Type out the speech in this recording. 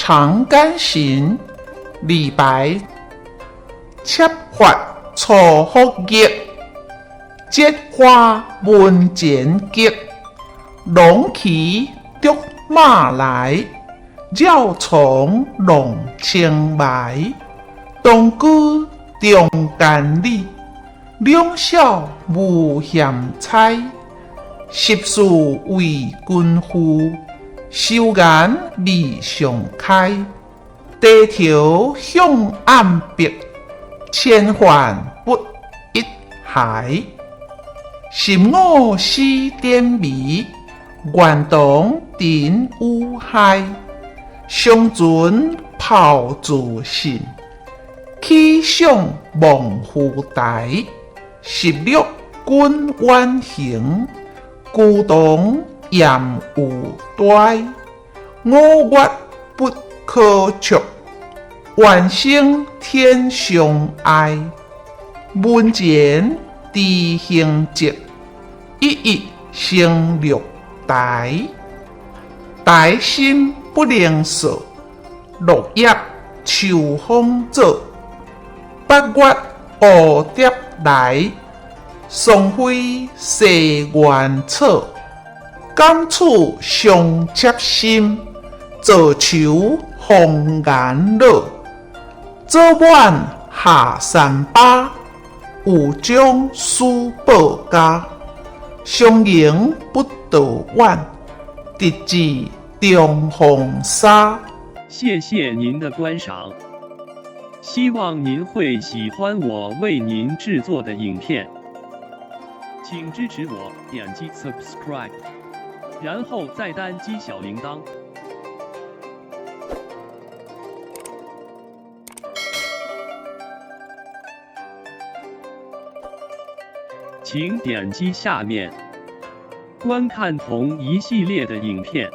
長干行》李白。插髮初復逆，折花門前激。龍騎竹馬來，繞床弄青梅。當居中間里，兩小無嫌猜。十事為君賦，羞顏未上開。低頭向暗壁，千帆不一骸。十五始點眉，願同陳與海。相存抱自信，起想望夫台。十六君遠行，孤同閻有呆。五岳不可測，願生天上哀。門前知行跡，一一成綠苔。台心不能掃，落葉秋風早。八月蝴蝶來，桑暉西園草。感此相切心，坐愁紅顏老。早晚下山巴，有將思報家。相迎不道遠，直至中風沙。謝謝您的觀賞，希望您會喜歡我為您製作的影片，請支持我點擊 subscribe，然後再單擊小鈴鐺。請點擊下面觀看同一系列的影片。